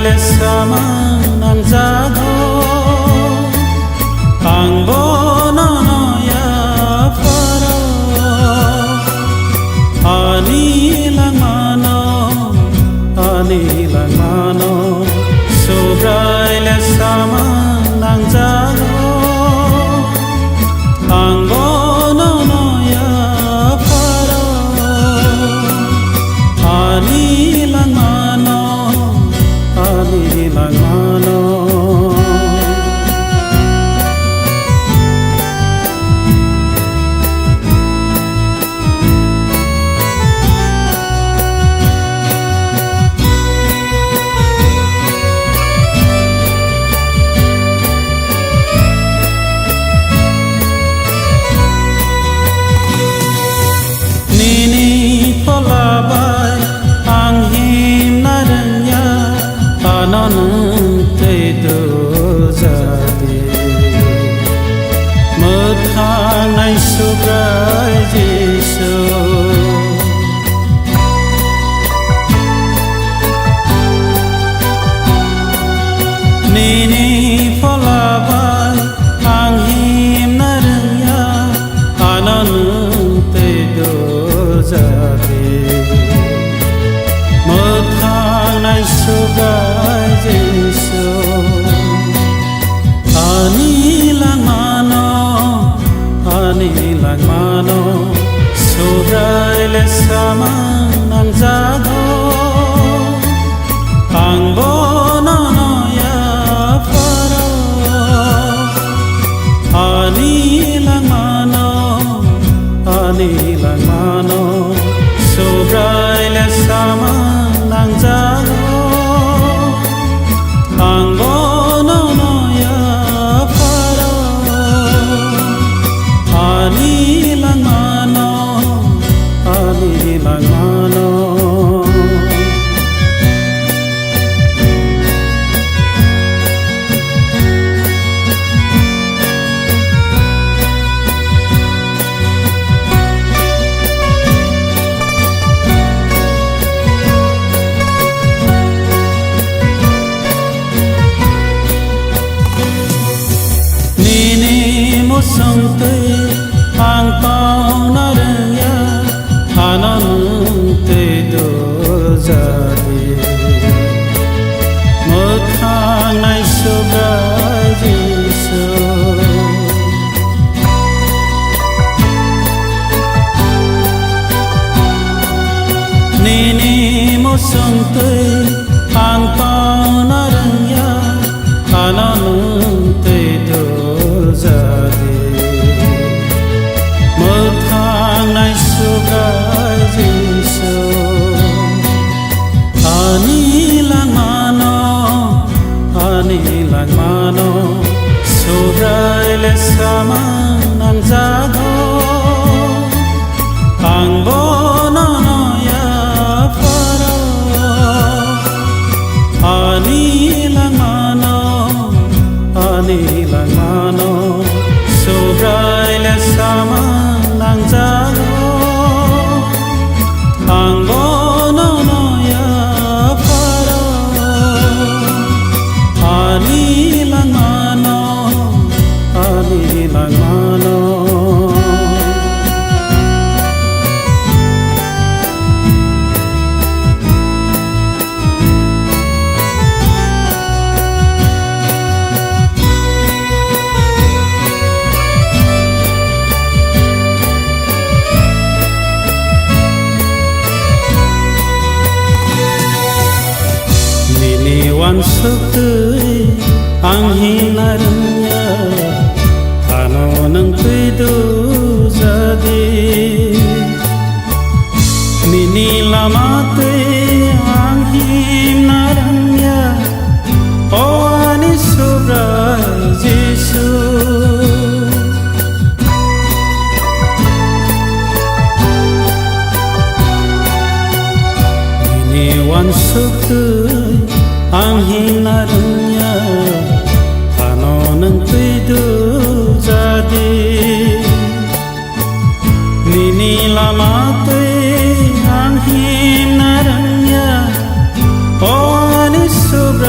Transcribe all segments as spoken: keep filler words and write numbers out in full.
le samang nangjago, ang bono noya pharo. Ani langmano, ani langmano, Subrai le samang nangjago, ang bono noya pharo. Ani langmano, ani langmano. Nini phola bai ang himna rwngya, ano nwng twi dujadi. Mwthang nai Subrai Jisu. Nini phola bai ang himna rwngya, ano nwng twi dujadi. Mwthang nai Subrai Jisu. Ani langmano, ani langmano, Subrai le samang nangjago. Ang bono noya pharo. Ani langmano, ani langmano, Subrai le samang nangjago. Ang bono noya pharo. Ani langmano, ani langmano. Nini musung twi ang tongna rwngya, ano nwng twi dujadi. Mwthang nai Subrai Jisu. Nini musung twi ang tongna rwngya, ano nwng twi dujadi. Mwthang nai Subrai Jisu. Ani langmano, ani langmano, Subrai le samang nangjago. Ang bono noya pharo. Ani langmano, ani langmano, Subrai le samang nangjago. Ang bono noya pharo. Ani langmano, ani langmano. Nini uansuk twi ang himna rwngya, ano nwng twi dujadi. Nini lama twi ang himna rwngya, o ani Subrai Jisu. Nini uansuk twi ang himna rwngya, ano nwng twi dujadi. Nini lama twi ang himna rwngya, o ani Subrai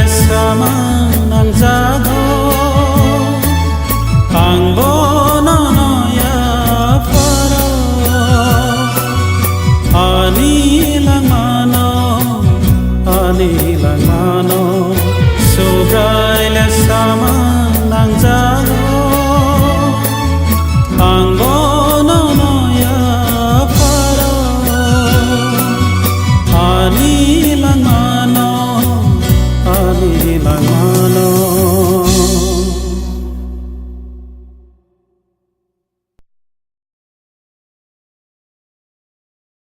Sama